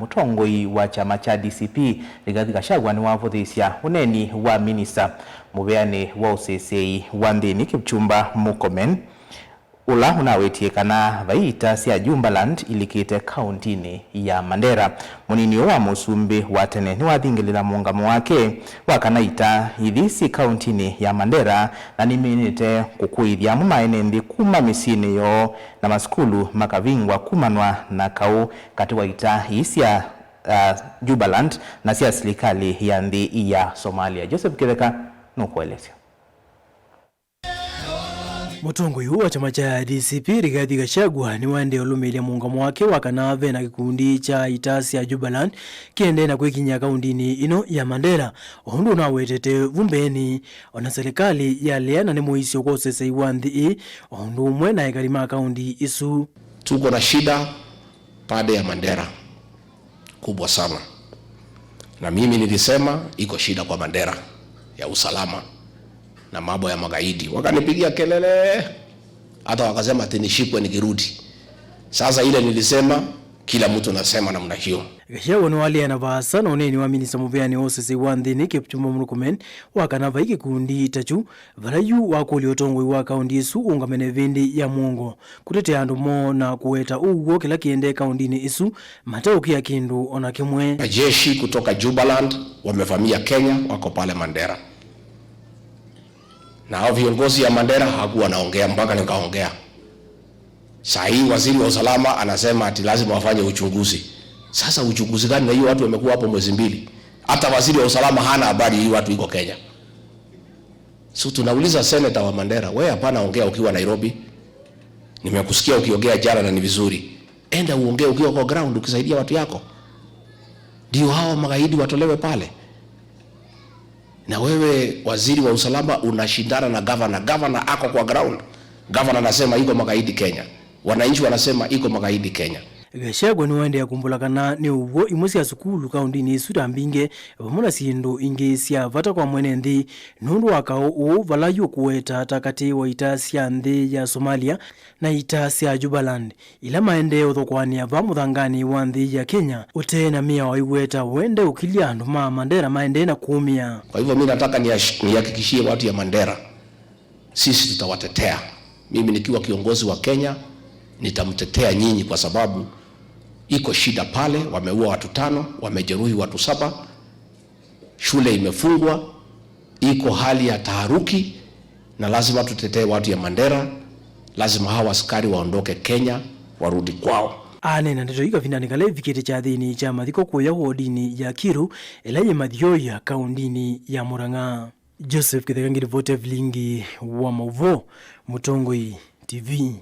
Mutongoi wa chama cha DCP Rigathi Gachagua niwavuthisya uneni wa minista muveani wa usesei wa nthini Kipchumba Murkomen ula unawetie kana vaita sya Jubaland ilikite kauntini ya Mandera. Munini wa musumbi wa tene niwathingilila muungamo wake wa kana ita ithi si kauntini ya Mandera na niminite kukuithya amwe maene nthi kuma misyini yoo na masukulu makavingwa kumanwa na kau kati wa ita ii sya Jubaland na sya silikali ya nthi ya Somalia. Joseph Kitheka nukuelesya. Mutongoi wa chama cha DCP Rigathi Gachagua niwaendee ulumilia muungamo wake wa kana vena kikundi cha ita sya Jubaland kiende na kwikinya kauntini ino ya Mandera undu unawetete vumbeni ona serikali yaleana ni muisyo kwa usesei wa nthi ii undu umwe na ekali ma kaunti isu. Tuko na shida pade ya Mandera kubwa sana, na mimi nilisema iko shida kwa Mandera ya usalama na mambo ya magaidi, wakanipigia kelele, hata wakasema ati nishikwe nikirudi. Sasa ile nilisema, kila mtu nasema namna hiyo. Gachagua niwaleana vaasa na uneni wa minista muveani wa usesei wa nthini Kipchumba Murkomen wakana vai kikundi tachu vala yu wakulya utongoi wa kaunti isu ungamene vindi ya mwongo kutetea andu moo na kuweta uw'o kila kiende kauntini isu mateukia kindu ona kimwe. Majeshi kutoka Jubaland wamevamia Kenya, wako pale Mandera, na hao viongozi ya Mandera hawakuwa wanaongea mpaka nikaongea. Saa hii waziri wa usalama anasema ati lazima wafanye uchunguzi. Sasa uchunguzi gani? Na hiyo watu wamekuwa hapo mwezi mbili, hata waziri wa usalama hana habari hii watu iko Kenya. So tunauliza senator wa Mandera, wewe hapana ongea ukiwa Nairobi. Nimekusikia ukiongea jana na ni vizuri. Enda uongee ukiwa kwa ground ukisaidia watu yako. Ndio hao magaidi watolewe pale. Na wewe waziri wa usalama unashindana na governor. Governor ako kwa ground. Governor anasema iko magaidi Kenya. Wananchi wanasema iko magaidi Kenya. Gachagua niwaendeea kumbula kana ni uw'o imwe sya sukulu kauntini isu ta mbinge vamwe na syindu ingi sya vata kwa mwene nthi nundu wa kau uu vala yu kuweta ta kati wa ita sya nthi ya Somalia na ita sya Jubaland ila maendee uthokwania va muthangani wa nthi ya Kenya ute na miao iweta wende ukilia andu ma Mandera maendee na kuumia. Kwa hivyo mimi nataka nihakikishie watu ya Mandera, sisi tutawatetea. Mimi nikiwa kiongozi wa Kenya nitamtetea nyinyi kwa sababu iko shida pale, wameua watu 5, wamejeruhi watu 7, shule imefungwa, iko hali ya taharuki, na lazima tutetee watu ya Mandera. Lazima hawa askari waondoke Kenya warudi kwao. Anena ndeto ikavinani kala ivikite kyathini kya mathiko kuya wodini ya Kiru ila yi Mathioya kauntini ya Murang'a. Joseph Kitheka ngiripoti Vilingi wa Mauvoo, Mutongoi TV.